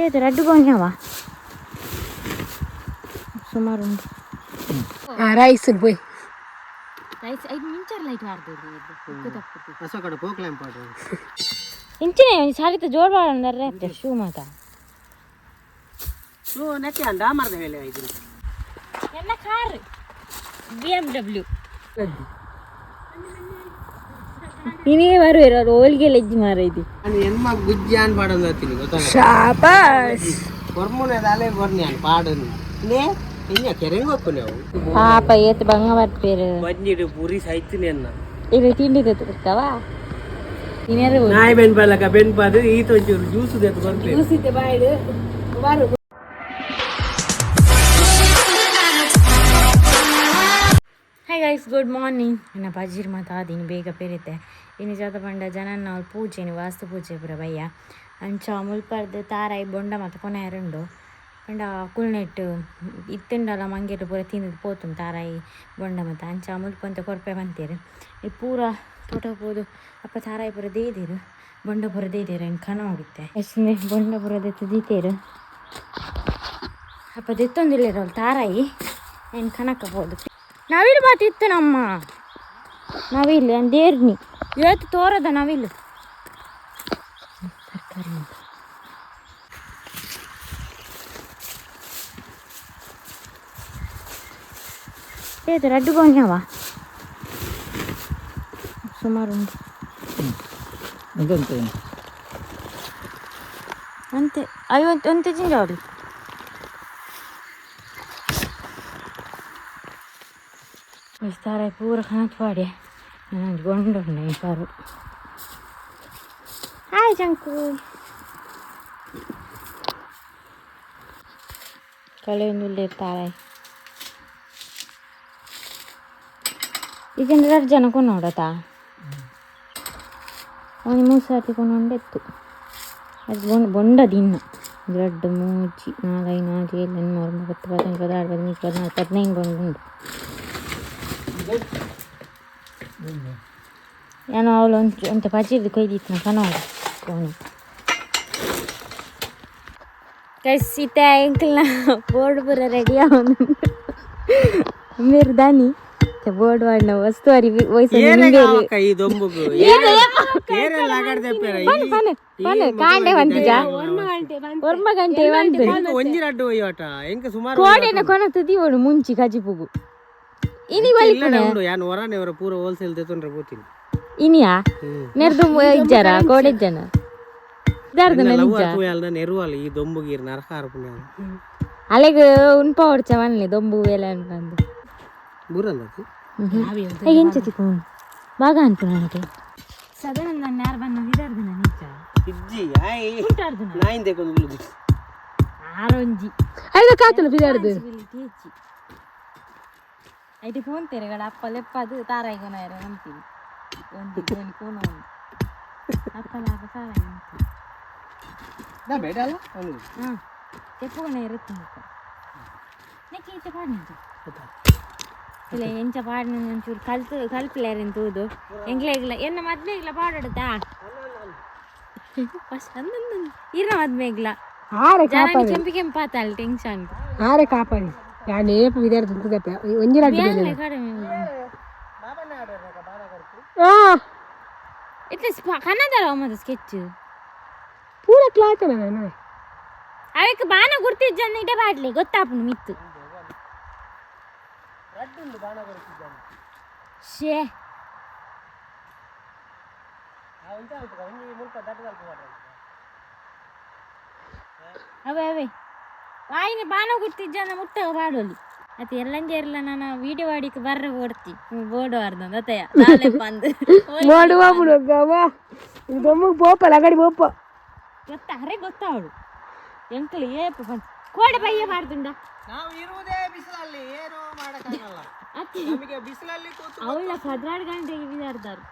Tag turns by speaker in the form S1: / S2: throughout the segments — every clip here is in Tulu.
S1: ಏತು ರಡ್ಡು ಗೋಣ್ಯವ ಸುಮಾರು ಉಂಟು.
S2: ರೈಸ್ ಪೋಯ್.
S1: ರೈಸ್ ಐದು ಮಿಂಚರ್ ಲೈಟ್ ವಾರ್ದು.
S3: ಹೊಸ ಕಡೆ ಪೋಕ್ಲೇಂ ಪಾಡು.
S1: ಇಂಚಿನ ಸಾರಿತ ಜೋರ್ ಬಾಳಂದರೆ ಶೂ ಮಾತ.
S3: ಶೂ ನೆಕ್ಕೆ ಅಂಡ ಮರದ ಹೇಳಿ ಇದು.
S1: ಎಲ್ಲ ಕಾರ್ BMW. ಇನೇ ಬರುವೆರು ಹೋಲ್ಗೆ ಲೆಜ್ಜಿ ಮಾರ ಇದು.
S3: ನಾನು ಎನ್ಮ ಗುಜ್ಜಿ ಅನ್ ಪಾಡೊಂದು ಹತ್ತೀನಿ ಗೊತ್ತಾ?
S2: ಶಾಬಾಸ್.
S3: ಕೊರ್ಮುನೆ ದಾಲೆ ಕೊರ್ನಿ ಅನ್ ಪಾಡೊಂದು ನೇ ಇನ್ನ ಕೆರೆಂಗ್ ಒಪ್ಪುನೆ ಅವು.
S1: ಪಾಪ ಏತ್ ಬಂಗ ಬರ್ಪೇರು.
S3: ಬಂಜಿಡು ಪುರಿ ಸೈತಿನಿ ಅನ್ನ.
S1: ಇದು ತಿಂಡಿ ತರ್ತಾವ ತಿನ್ನಿಯರು.
S3: ನಾಯಿ ಬೆನ್ ಪಲಕ ಬೆನ್ ಪಾದು ಈತ ಒಂಚೂರು ಜ್ಯೂಸ್ ದೆತ್ತು ಬರ್ಪೇರು.
S1: Hi guys, good morning. ನನ್ನ ಬಜೀರ್ ಮಾತಾ ದಿನ ಬೇಗ ಪೇರಿತೆ. ಇನ್ನು ಜಾತ ಪಂಡ ಜನನ ಪೂಜೆ ವಾಸ್ತು ಪೂಜೆ ಪೂರ ಬಯ್ಯ. ಅಂಚ ಮುಲ್ಪರ್ದು ತಾರಾಯಿ ಬೊಂಡ ಮಾತ ಕೊನೆಯರುಂಡು ಪಂಡ ಕುಲ್ನೆಟ್ಟು ಇತ್ತುಂಡಲ ಮಂಗೆಟ್ ಪೂರ ತಿಂದು ಪೋತುಂಡು ತಾರಾಯಿ ಬೊಂಡ ಮಾತ. ಅಂಚ ಮುಲ್ಪ ಅಂತ ಕೊರ್ಪೆ ಬಂತೀರು. ಈ ಪೂರ ತೋಟ ಪೋದು ಅಪ್ಪ ತಾರಾಯಿ ಪೂರ ದೇದಿರು, ಬೊಂಡ ಪೂರ ದೇದಿರು. ಹೆಂಗೆ ಕನ ಹೋಗುತ್ತೆ ಎಷ್ಟಂದ್ರೆ ಬೊಂಡ ಪೂರ ದೆತ್ತು ದೀತೇರು. ಅಪ್ಪ ದೆತ್ತೊಂದಿಲ್ಲಿರೋಳು ತಾರಾಯಿ ಏನು ಕನಕ ಹೋದು. ನವಿಲು ಬಾತಿತ್ತು ನಮ್ಮ ನವಿಲು ದೇರ್ನಿ ಇವತ್ತು ತೋರದ ನವಿಲು. ತರಕಾರಿ ಉಂಟು. ಏತು ರಡ್ಡು ಗೋಣ್ಯವ ಸುಮಾರು ಉಂಟು. ಅಂತೆ ಐವತ್ತು ಒಂತೆ ಜಿಂಜಾವಳಿ ವಿಸ್ತಾರ ಪೂರ ಕಣತ್ ಪಾಡೆ. ನಾನು ಗೊಂಡುಂಡೆ ಈ ಪಾರು. ಹಾಯ್ ಜಂಕು. ಕಳೆಯೊಂದುಳ್ಳೆ ಇರ್ತಾರೆ. ಈಗಿನ ಎರಡು ಜನ ಕೊನೋಡತಾ ಒಂದು ಮೂರು ಸರ್ತಿ ಕೊನೊಂಡೆತ್ತು. ಅದು ಬೊಂಡ ಬೊಂಡ ದಿನ ಎರಡು ಮೂಜಿ ನಾಲ್ಕು ಐದು ಆರು ಏಳು ಎಂಟು ಒಂಬತ್ತು 10 15 16 17 14 15 ಬೊಂಡ ಉಂಟು. ಏನೋ ಅವಳು ಒಂಚು ಒಂತೆ ಪಜಿರ್ದು ಕೊಯ್ದಿತ್ತು ಕನೋಡು ಕೋಣಿ. ಗೈಸ್, ಇತ್ತೆ ಎಂಕಲ್ನ ಬೋರ್ಡ್ ಪೂರ ರೆಡಿ ಆವೊಂದು. ಮೇರ್ ದಾನಿ ಬೋರ್ಡ್ ವಾಡ್ನ ವಸ್ತುವಾರಿ ವಯಸ್ಸು.
S3: ಈ ದೊಂಬುಗು ಏರೆಲ್ಲ ಆಗಾಡ್ದೆ.
S1: ಪನ ಪನ ಕಾಂಡೆ ಬಂತಿಜ ಒರ್ಮ ಗಂಟೆ ಬಂತು.
S3: ಒಂಜಿ ರಡ್ಡು ಒಯ್ಯೋಟ ಎಂಕ ಸುಮಾರು.
S1: ಕೋಡೆನ ಕೊನ ತುದಿ ಓಡು ಮುಂಚಿ ಕಜಿಪುಗು ಇನಿ
S3: ಇಲ್ಲ ಉಂಡು ಯಾನ್ ಹೊರನೆ ಅವರ ಪೂರ ಹೋಲ್ಸೇಲ್ ದೆತ್ತೊಂಡ್ರೆ ಪೋತೀನಿ.
S1: ಇನಿಯಾ ನೆರ್ದು ಇಜ್ಜಾರ ಕೋಡೆ ಜನ ಇದಾರ್ದು ನಿಜ.
S3: ತೂಯಲ್ನ ನೆರುವಲ್ ಈ ದೊಂಬುಗೀರ್ ನರಕ ಅರ್ಪುನ.
S1: ಅಲೆಗ್ ಉನ್ಪ ಹೊಡ್ಚ ಮನ್ಲಿ ದೊಂಬು ವೇಲೆ ಅನ್ಕಂದು.
S3: ಬೂರಲ್ಲ.
S1: ಎಂಚ ತಿಕ್ಕು ಬಾಗ ಅನ್ಪು ನನಗೆ ಸದಾನಂದ ಯಾರು ಬಂದ ಇದಾರ್ದು ನಿಜ.
S3: ಇಜ್ಜಿ ಆಯ್ ನಾಯಿನ್ ತೆಕೊಂದು.
S1: ಆರೊಂಜಿ.
S2: ಐದ ಕಾತನ ಬಿದಾರ್ದು.
S1: ಐಟಿ ಫೋನ್ ತೆರೆಗಳ ಅಪ್ಪ ಲೆಪ್ಪದು ತಾರಾಯಿಗೊನಾಯರ ನಂತೀನಿ ಒಂದು ಗೋಣಿ ಕೋನ ಒಂದು ಅಪ್ಪ ಲಾಭ ತಾರಾಯಿ ನಂತೀನಿ.
S3: ಬೇಡ ಅಲ್ಲ.
S1: ಹಾಂ ತೆಪ್ಪುಗೊನ ಇರುತ್ತೆ ನೆಕ್ಕೆ ಈಚೆ ಪಾಡಿನ ಇಲ್ಲ ಎಂಚ ಪಾಡಿನ ಒಂಚೂರು ಕಲ್ತು ಕಲ್ಪಲೇರೆಂತ ತೂದು ಎಂಗ್ಲ ಎನ್ನ ಮದ್ಮೆಗ್ಲ ಪಾಡಾಡುತ್ತಾ ಫಸ್ಟ್ ಇರ್ನ ಮದ್ಮೆಗ್ಲ.
S2: ಆರೆ.
S1: ಜನ ಕೆಂಪು ಕೆಂಪಾತಲ್ಲ ಟೆನ್ಷನ್.
S2: ಆರೆ ಕಾಪಾಡಿ ಯಾನ್ ಏಪ ವಿದ್ಯಾರ್ಥಿ ತುದಪ್ಪ ಒಂಜಿ ರಡ್ಡು.
S1: ಕಡಿಮೆ.
S2: ಆ.
S1: ಇತ್ತೆ ಕನ್ನಡ ಮತ್ತೆ ಸ್ಕೆಚ್.
S2: ಪೂರ ಕ್ಲಾತ್ ನಾನು.
S1: ಅವಕ್ಕೆ ಬಾಣ ಗುರ್ತಿಜ್ಜನ್ನ ಇಡೆ ಬಾಡ್ಲಿ ಗೊತ್ತಾಪುಂಡು ಮಿತ್ತು ಶೇ. ಅವೇ ಅವೇ ವಾಯಿನ ಬಾಣ ಗುರ್ತಿಜ್ಜನ್ನ ಮುಟ್ಟ ಬಾಡೋಲಿ ಅತ್ತೆ ಎಲ್ಲಂಜೇರ್ಲ. ನಾನು ವೀಡಿಯೋ ವಾಡಿಕ್ ಬರ್ರ ಓಡ್ತಿ ಬೋರ್ಡ್ ವಾರ್ದ ಅತ್ತಯ್ಯ ನಾಳೆ ಬಂದು.
S2: ಮಾಡುವ ಬಿಡುಗವ ದೊಮ್ಮಗೆ ಪೋಪ ಲಗಡಿ ಪೋಪ.
S1: ಗೊತ್ತಾ ಅರೆ ಗೊತ್ತಾವಳು ಎಂಕಲ್ ಏಪ ಬಂದು ಕೋಡೆ ಬಯ್ಯ ಬಾರ್ದುಂಡ.
S3: ನಾವು ಇರುವುದೇ ಬಿಸಿಲಲ್ಲಿ, ಏನು ಮಾಡಕ್ಕಾಗಲ್ಲ.
S1: ಅತ್ತಿ.
S3: ನಮಗೆ ಬಿಸಿಲಲ್ಲಿ ಕೂತು
S1: ಅವಳ 12 ಗಂಟೆಗೆ ಬಿದಾರ್ದಾರು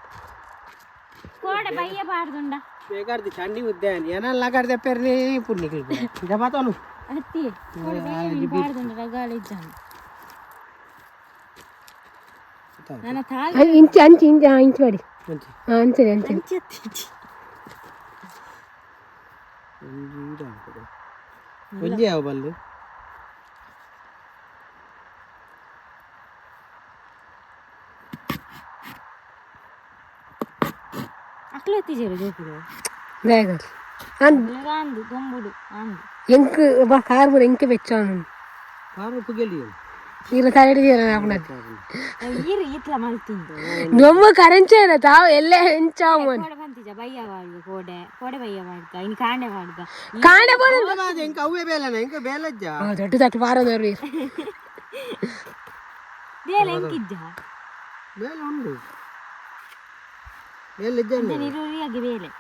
S1: ಕೋಡೆ ಬಯ್ಯ ಬಾರ್ದುಂಡ.
S3: ಬೇಕಾರ್ದಿ ಚಂಡಿ ಉದ್ಯಾನ ಏನೆಲ್ಲ ಲಗಾಡ್ದೆ ಪೆರ್ನಿ ಪುಣ್ಯ ಜಪಾತನು.
S1: ಅತ್ತಿ ಕೋಡೆ ಬಯ್ಯ ಬಾರ್ದುಂಡ ರಗಾಳ ಇಜ್ಜಾನ ನನ್ನ ತಾಲ್.
S2: ಇಂಚು ಅಂಚು ಇಂಚು ಇಂಚು ಮಾಡಿ.
S3: ಮಂಚಿ.
S2: ಹಾಂ ಅಂಚನೆ ಅಂಚನೆ.
S1: ಅಂಚಿ ಅತ್ತಿ.
S3: ಒಂಜಿ ಈಡ ಹಾಕೋದು. ಒಂಜಿ ಯಾವ ಬಲ್ಲು
S1: ಅಕ್ಲು ಎತ್ತಿಜೇರು ಜೋಕುಲು
S2: ಬೇಗ ಅಂದ್
S1: ಅಂದು ಗೊಂಬುಡು ಅಂದು
S2: ಎಂಕ್ ಬಾ ಕಾರ್ ಪೂರ ಎಂಕ್ ಬೆಚ್ಚಾನು
S3: ಕಾರು ಪುಗೆಲಿ
S2: ಈರ ತಲೆಡಿದೀರ ಆಪುನತೆ
S1: ಈರು ಈತ್ಲ ಮಲ್ತಿಂದು
S2: ದೊಮ್ಮ ಕರೆಂಚೇನ ತಾವು ಎಲ್ಲೇ ಎಂಚಾವು ಮನ್
S1: ಕೋಡೆ ಬಂತಿಜ ಬಯ್ಯ ವಾಡ್ಗ ಕೋಡೆ ಕೋಡೆ ಬಯ್ಯ ವಾಡ್ಗ ಇನ್ನು ಕಾಂಡೆ ವಾಡ್ಗ
S2: ಕಾಂಡೆ ಬೋಡ
S3: ಎಂಕ ಅವೇ ಬೇಲನ ಎಂಕ ಬೇಲಜ್ಜ
S2: ದೊಡ್ಡ ತಟ್ಟು ಬಾರದವ್ರು
S1: ದೇಲ ಎಂಕಿಜ್ಜ
S3: ಬೇಲ ಉಂಡು ಬೇಲಜ್ಜ
S1: ನಿರುರಿಯಾಗಿ ಬೇಲೆ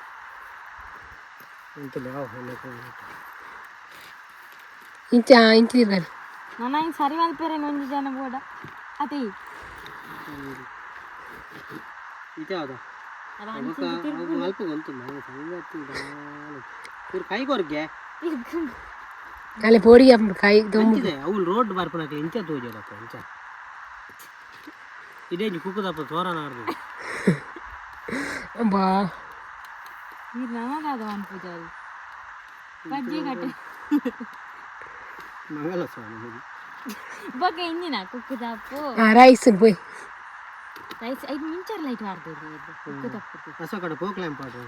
S3: ಎಂತಲೇ ಅವು
S2: ಇಂಚ ಇಂಚ ತಿರ್ಗಲಿ
S1: ನಾನು ಹಿಂಗೆ ಸರಿ ಮಲ್ಪೇರೇನು ಒಂಜಿ ಜನ ಬೋಡ ಅದೇ
S3: ಇದು ಯಾವ್ದ ಅಲ್ಪ ಗೊತ್ತು ಸಂಗತಿ ಇವ್ರು ಕೈ ಕೊರ್ಗೆ
S2: ಅಲ್ಲೇ ಪೋಡಿ ಆಪುಂಡು ಕಾಯಿ ದೊಮ್ಮ
S3: ಅಂಚಿದೆ ಅವು ರೋಡ್ ಬರ್ಪನಕ್ಕೆ ಇಂಚ ತೋಜದಪ್ಪ ಇಂಚ ಇದೇ ಕುಕ್ಕುದಪ್ಪ ತೋರಣ ಆಡ್ದು
S2: ಬಾ
S1: ನೀರು ನನಗಾದ ಅನ್ಪುಜಾರಿ ಬಜ್ಜಿ ಕಟ್ಟೆ
S3: ಮಂಗಲ ಸ್ವಾಮಿ
S1: ಬೊಕ್ಕ ಇಂಜಿನ ಕುಕ್ಕು ತಪ್ಪು
S2: ರೈಸ್ ಪೋಯ್
S1: ರೈಸ್ ಐದು ಮಿಂಚರ್ ಲೈಟ್ ವಾರ್ದು ಕುಕ್ಕು ತಪ್ಪು
S3: ಹೊಸ ಕಡೆ ಪೋಕ್ಲ್ಯಾಂಪ್ ಆಡ್ದು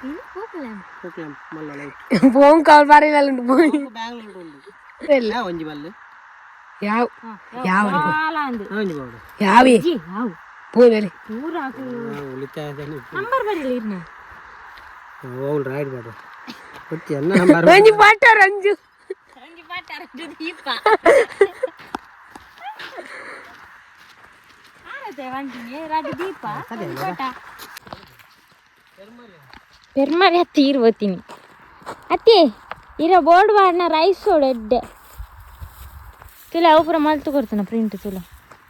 S1: ಇನ್ನು ಹೋಗಲ್ಲ
S3: ಪೋಕ್ಲ್ಯಾಂಪ್ ಮಲ್ಲ ಲೈಟ್
S2: ಫೋನ್ ಕಾಲ್ ಬಾರಿಲ್ಲ ಉಂಟು ಪೋಯ್
S3: ಬ್ಯಾಂಗ್ಳೂರ್ ಉಂಡು
S2: ಇಲ್ಲ
S3: ಒಂಜಿ ಬಲ್ಲು
S2: ಯಾವ ಯಾವ
S1: ಬಾಲ ಅಂದು
S3: ಒಂಜಿ ಬೋಡು
S2: ಯಾವೇ
S1: ಜಿ ಯಾವ
S2: ಪೋಯ್ ಮೇಲೆ
S1: ಪೂರ
S3: ಉಳಿತಾಯ
S1: ನಂಬರ್ ಬರೀಲಿ ಇರ್ನ
S3: ಓಲ್ ರೈಡ್ ಬಾಡು ಗೊತ್ತಿ ಅನ್ನ ನಂಬರ್
S2: ಒಂಜಿ ಪಾಟ ರಂಜು
S1: ಒಂಜಿ ಪಾಠ ದೀಪ ಆರತೆ ವಂಟಿಗೆ ರಾಜ ದೀಪ ಪಾಠ ಪೆರ್ಮರಿ ಹತ್ತಿ ಇರ್ಬೋತೀನಿ ಅತ್ತಿ ಇರ ಬೋರ್ಡ್ ಬಾಡ್ನ ರೈಸ್ ಸೋಡು ಎಡ್ಡೆ ತುಲೆ ಅವು ಪೂರ ಮಲ್ತು ಕೊಡ್ತಾನ ಪ್ರಿಂಟ್ ತುಲೆ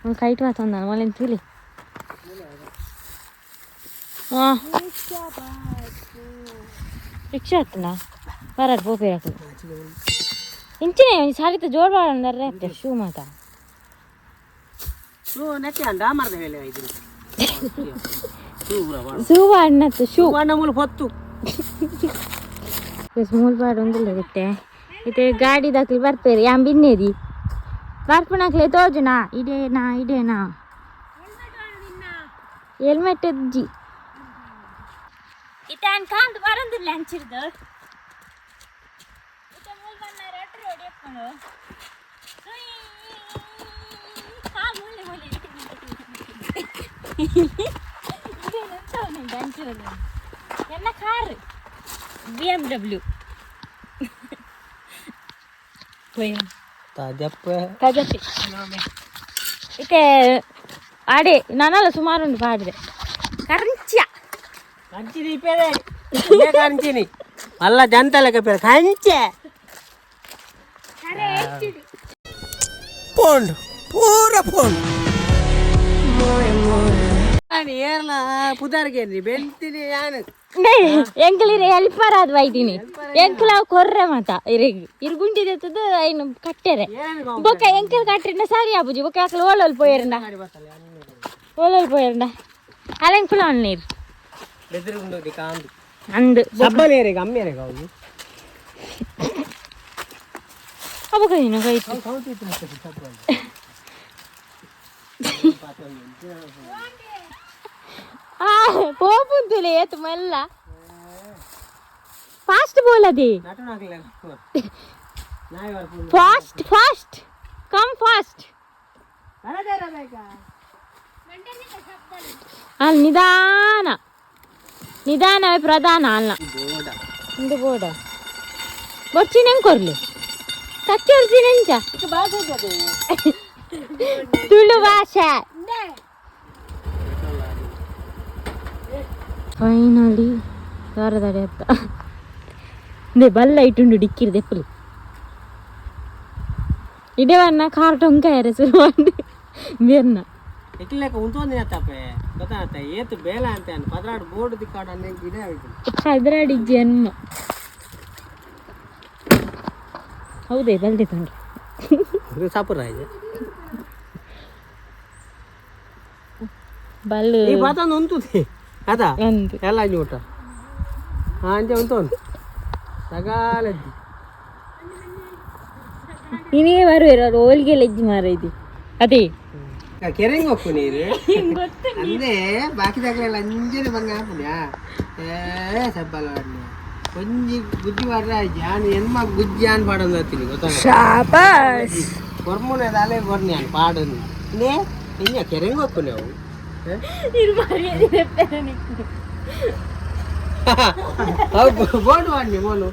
S1: ಒಂದು ಕೈಟ್ ಮಾತೊಂದಾನ ಮೊಲೆನ್ ತುಲಿ ಹಾಂ ರಿಕ್ಷಾ ಹತ್ತನ ಬರಾಡ್ ಪೋಪೆ ಹಾಕುದು ಇಂಚಿನ ಒಂಜಿ ಸಾರಿತ ಜೋಡ್ ಬಾಡಂದರೆ ಅತ್ತೆ ಶೂ ಮಾತ
S3: ಶೂ ನೆಟ್ಟಿ ಅಂಡ ಮರದ ಹೇಳಿ ಐದು
S1: ಶೂ ಬಾಡ್ನತ್ತು ಶೂ
S3: ಬಣ್ಣ ಮೂಲ ಹೊತ್ತು
S1: ಮೂಲ ಬಾಡ್ ಒಂದಿಲ್ಲ ಗೊತ್ತೆ ಇತ್ತೆ ಗಾಡಿ ದಾಖಲಿ ಬರ್ಪೇರಿ ಯಾನ್ ಬಿನ್ನೇದಿ ಬರ್ಪುನಕ್ಲೆ ತೋಜುನಾ ಇಡೇನಾ ಇಡೇನಾ ಹೆಲ್ಮೆಟ್ ಅಜ್ಜಿ ಇತ್ತೆ ಕಾಂದು ಬರಂದಿಲ್ಲ ಅಂಚಿರ್ದು ಇತ್ತೆ ಮೂಲ ಬಣ್ಣ ರೊಟ್ಟಿ ರೋಡಿ ಎಪ್ಪುಂಡು ಮೂಲೆ ಮೂಲೆ ಅಂಚಿರೋದು ಎಲ್ಲ car BMW.
S2: ಪೋಯ್
S3: ತಾಜಪ್ಪ
S1: ತಾಜಪ್ಪಿ ಇತ್ತೆ ಆಡೆ ನಾನಲ್ಲ ಸುಮಾರು ಉಂಟು ಪಾಡಿದೆ ಕರಂಚಿಯ
S3: ಕಂಚಿನಿ ಪೇರೆ ಕಂಚಿನಿ ಅಲ್ಲ ಜಂತಲಕ ಪೇರೆ ಕಂಚೆ ಪೋಂಡು ಪೂರ ಪೋಂಡು ಏರ್ಲ ಪುದಾರ್ಗೇನ್ರಿ ಬೆಂತೀನಿ ಯಾನು
S1: ಎಂಕಲ್ ಇರೆ ಹೆಲ್ಪರ್ ಆದ್ ಬೈದಿನಿ ಎಂಕಲ್ ಅವು ಕೊರ್ರೆ ಮಾತ ಇರೆಗ್ ಇರ್ ಗುಂಡಿ ದೆತ್ತದ ಐನು ಕಟ್ಟೆರೆ ಬೊಕ್ಕ ಎಂಕಲ್ ಕಟ್ಟೆಂಡ ಸರಿ ಆಪುಜಿ ಬೊಕ್ಕ ಅಕ್ಲು ಓಲೋಲ್ ಪೋಯೆರಂಡ ಓಲೋಲ್ ಪೋಯೆರಂಡ ಅಲೆಂಕುಲ ನೀರು
S3: ಬೆದರುಂಡು ಕಾಂದು
S1: ಅಂದು
S3: ಸಬ್ಬನೇರಿಗೆ ಅಮ್ಮೇರಿಗೆ ಅವು
S1: ಅಬ್ಬಕ್ಕ ನೀನು ಕೈ ಆ ಪೋಪುಂತುಲೆ ಏತು ಮೆಲ್ಲ fast ಬೋಲದಿ fast fast come fast ಅಲ್ಲಿ ನಿಧಾನ ನಿಧಾನವೇ ಪ್ರಧಾನ ಅಲ್ಲ ಇಂದು ಬೋಡ ಬೊಚ್ಚಿನ ಕೊರ್ಲಿ ಕಚ್ಚಿ ಒರ್ಚಿನೆಂಚ ತುಳು ಭಾಷೆ ಫೈನಲಿ ದಾರದಾಡೆ ಅತ್ತ ಇಂದೆ ಬಲ್ಲ ಇಟ್ಟುಂಡು ಡಿಕ್ಕಿರ್ ದೆಪ್ಪಲಿ ಇಡೇ ವನ್ನ ಕಾರ್ ಟೊಂಕಾಯರೆ ಶುರು ಬೇರ್ನ
S3: ಇಟ್ಲೆಕ್ಕ ಉಂತೊಂದಿನ ತಪ್ಪೆ ಗೊತ್ತಾತ ಏತು ಬೇಲ ಅಂತ ಪದ್ರಾಡು ಬೋರ್ಡ್ ದಿಕ್ಕಾಡು ಅನ್ನೆ ಇದೇ ಆಯ್ತು
S1: ಪದ್ರಾಡಿ ಜನ್ಮ ಹೌದೇ ಬಲ್ದೆ ತಂಡ್ರಿ
S3: ಸಾಪುರ ಇದೆ
S1: ಬಲ್ಲು
S3: ಈ ಬಾತೊಂದು ಉಂತುದಿ ಅದ
S1: ಒಂದು
S3: ಎಲ್ಲ ಊಟ ಹಾಂ ಅಂಚೆ ಉಂಟು ಸಗಾಲದ್ದಿ
S1: ಇನೇ ಬರುವೆರು ಅದು ಹೋಲಿಗೆ ಲಜ್ಜಿ ಮಾರೈತಿ ಅದೇ.
S3: ಕೆರೆಂಗ್ ಹೋಗ್ಕು ನೀರು ಅಂದೆ ಬಾಕಿ ದಾಖಲೆಲ್ಲ ಅಂಜನೆ ಬಂಗ ಹಾಪುನ್ಯಾ. ಏ ಸಬ್ಬಲ ಒಂಜಿ ಗುಜ್ಜಿ ಮಾಡ್ರೆ ಜಾನ್ ಎನ್ಮ ಗುಜ್ಜಿ ಆನ್ ಪಾಡೊಂದು ಹತ್ತೀನಿ ಗೊತ್ತಾ?
S2: ಶಾಬಾಷ್.
S3: ಕೊರ್ಮುನೆ ದಾಲೆ ಕೊರ್ನಿ ಆನ್ ಪಾಡೊಂದು ನೇ ಇನ್ನ ಕೆರೆಂಗ್ ಹೋಗ್ಕು ನಾವು. ಬೋರ್ಡ್ ಮಾಡಿ ಮೋಲು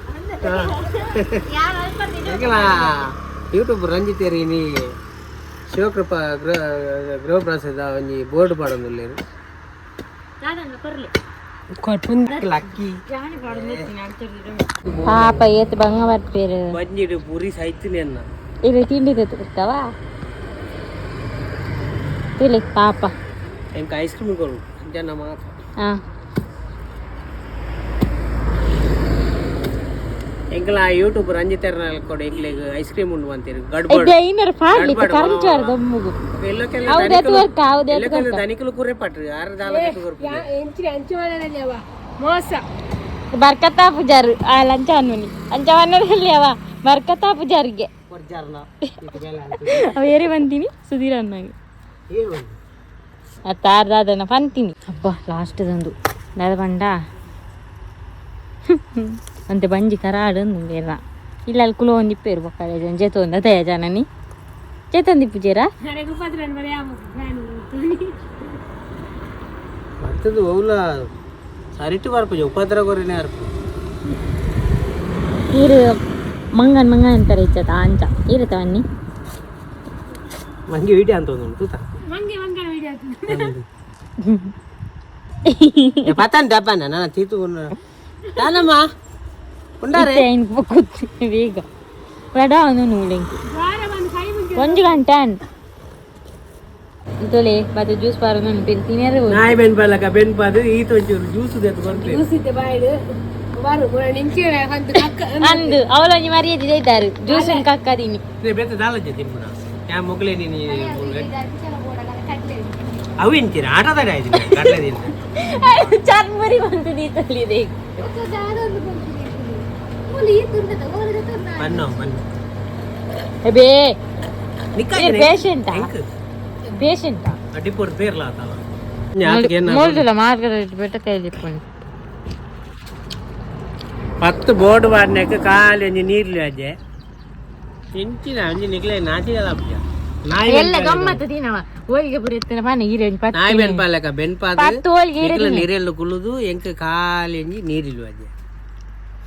S3: ಎಂಕಲ ಯೂಟ್ಯೂಬ್ ರಂಜಿತ್ ನೀ ಶಿವಕೃಪಾ ಗೃಹ ಗೃಹ ಪ್ರಸಾದ ಒಂಜಿ ಬೋರ್ಡ್ ಪಾಡೊಂದುಲ್ಲೆರ್. ಲಕ್ಕಿ.
S1: ಪಾಪ ಏತ್ ಬಂಗ ಬರ್ಪೇರು.
S3: ಬಂಜಿಡು ಪುರಿ ಸೈತಿನಿ ಅನ್ನ.
S1: ಇದು ತಿಂಡಿ ತೆತ್ತವ ತಿಳಿ ಪಾಪ.
S3: ಎಂಕ ಐಸ್ ಕ್ರೀಮ್ ಕೊರು ಅಂಜನ ಮಾತ್ರ.
S1: ಹಾ.
S3: ಎಂಕಲ ಯೂಟ್ಯೂಬ್ ರಂಜಿತ್ ಕೊಡು, ಎಂಕ್ಲೆಗ್ ಐಸ್ ಕ್ರೀಮ್ ಉಂಡು ಅಂತೀರಿ ಗಡ್ಬಡ್.
S1: ಐನರ ಪಾಡ್ಲಿ ಕರಂಚಾರ ದಮ್ಮುಗು. ಹೌದು ವರ್ಕ ಹೌದು.
S3: ಎಲ್ಲಕ್ಕೆಲ್ಲ ದನಿಕಲು ಕುರೆ ಪಟ್ರಿ ಆರು ದಾಲ.
S2: ಎಂಚಿನ ಮೋಸ.
S1: ಬರ್ಕತ್ತಾ ಪೂಜಾರು ಆ ಲಂಚ ಅನ್ಮನಿ ಅಂಚ ಅವ ಬರ್ಕತ್ತಾ ಪೂಜಾರಿಗೆ ಅವ ಏರಿ ಬಂತೀನಿ ಸುಧೀರ್ ಅನ್ನಾಗೆ ಅತ್ತಾರ್ದಾದನ ಪಂತೀನಿ. ಅಬ್ಬ ಲಾಸ್ಟ್ ದಂದು ದಾದ ಪಂಡ ಅಂತೆ ಬಂಜಿ ಕರಾಡು ಬೇರ ಇಲ್ಲ ಅಲ್ಲಿ ಕುಲ ಒಂದಿಪ್ಪೇರು ಬೊಕ್ಕ ಜೇತೊಂದ ದಯ ಜನನಿ ಚೇತಂದಿಪ್ಪು ಜೇರಾ.
S3: ಬರ್ತದ ಓಲ ಸರಿಟು ಬರ್ಪುಜ ಉಪದ್ರ ಕೊರಿನೇ ಅರ್ಪು.
S1: ಈರು ಮಂಗನ್ ಮಂಗನ್ ಅಂತಾರೆ ಇಚ್ಚತ ಅಂಚ ಇರುತ್ತ ಬನ್ನಿ.
S3: ಮಂಗೆ ವೀಡಿಯೋ ಅಂತ ಒಂದು ತೂತ ಪತಾನ್ ಡಬ್ಬನ ನನ್ನ ತೀತು ತಾನಮ್ಮ ಉಂಡಾರೆ.
S1: ಕೂತು ಬೇಗ ಬಡ ಒಂದು ನೂಲೆಂಕು ಒಂಜಿ ಗಂಟೆ ಅಂಟ ತೊಲೆ ಮತ್ತೆ ಜ್ಯೂಸ್ ಪಾರ ತಿನ್ನಿಯರೆ.
S3: ನಾಯಿ ಬೆನ್ ಪಲಕ ಬೆನ್ ಪಾದು ಈತ ಒಂಚೂರು ಜ್ಯೂಸ್ ದೆತ್ತು ಬರ್ಪೆ.
S1: ಅಂದು ಅವಳೊಂಜಿ ಮರ್ಯಾದೆ ಜೈತಾರು ಜ್ಯೂಸ್ ಕಕ್ಕದೀನಿ.
S3: ಬೇತೆ ದಾಲಜ್ಜೆ ತಿನ್ಪುಣ ಯಾ ಮೊಗಲೇ ನೀನು ಅವು ಎಂತೀರ ಆಟದಾಡ ಆಯ್ತು ಕಡಲೆ ತಿನ್ನ.
S1: ಚರ್ಮುರಿ ಬಂತು ದೀತಲ್ಲಿದೆ.
S3: ಮಣ್ಣು ಮಣ್ಣು.
S1: ಬೇ ಪೇಷಂಟಾ ಪೇಷಂಟಾ?
S3: ಅಡಿಪೋರ್ ಬೇರ್ಲ ಆತವ.
S1: ಮೋಲ್ದಿಲ್ಲ ಮಾರ್ಗದ ಬೆಟ್ಟ ಕೈಲಿ ಇಟ್ಕೊಂಡು.
S3: 10 ಬೋರ್ಡ್ ವಾಡ್ನಾಕ ಖಾಲಿ ಒಂಜಿ ನೀರ್ಲಿ ಅಜ್ಜೆ ಎಂಚಿನ ಒಂಜಿ ನಿಕ್ಲೆ ನಾಚಿಗಲ ನಾಯಿ.
S1: ಎಲ್ಲ ಗಮ್ಮತ್ತು ತಿನ್ನವ ಹೋಳಿಗೆ ಪುರಿ ಎತ್ತಿನ ಪಾನೆ ಈರೆ ಒಂಜಿ ಪತ್ತು.
S3: ನಾಯಿ ಬೆನ್ ಪಾಲಕ ಬೆನ್ ಪಾದು.
S1: 10 ಹೋಳಿಗೆ ಈರೆ.
S3: ನಿಕ್ಲೆ ನೀರೆಲ್ಲ ಕುಲ್ಲುದು ಎಂಕ್ ಖಾಲಿ ಒಂಜಿ ನೀರಿಲ್ವ ಅಜ್ಜೆ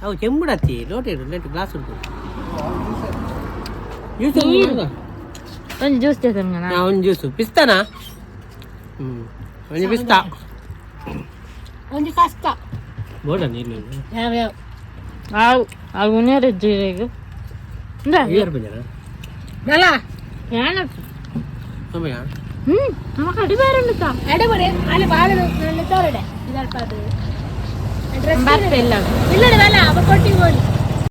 S3: ಅವು ಚೆಂಬುಡತ್ತಿ ಲೋಟ ಇಡು ನೆಟ್ ಗ್ಲಾಸ್ ಉಂಟು ಜ್ಯೂಸ್ ಉಂಟು.
S1: ಒಂಜಿ ಜ್ಯೂಸ್ ತೇತನ್ಗನ.
S3: ಒಂಜಿ ಜ್ಯೂಸ್ ಪಿಸ್ತಾನಾ ಒಂಜಿ ಪಿಸ್ತಾ.
S2: ಒಂಜಿ ಕಷ್ಟ.
S3: ಬೋಡ ನೀರು.
S2: ಯಾವ ಯಾವ?
S1: ಆವು ಅವು ಉನೇರ ಜೀರಿಗೆ
S3: ಏರ್ ಬಂಜನ.
S2: ನಲ.
S1: ಯಾನ?
S3: ಅಮ್ಮಯ್ಯ.
S1: ನಮಕ್ ಅಡಿ ಬೇರೆ ಉಂಟಾ.
S2: ಎಡೆ ಬರೆ ಅಲ್ಲಿ ಬಾಳೆ ನನ್ನ ತೋರಡೆ ಇದಲ್ಪಾದು.
S1: ಬರ್ತೆ ಇಲ್ಲ.
S2: ಇಲ್ಲ ಅಲ್ಲ ಅವ ಕೊಟ್ಟಿ ಹೋಗಿ.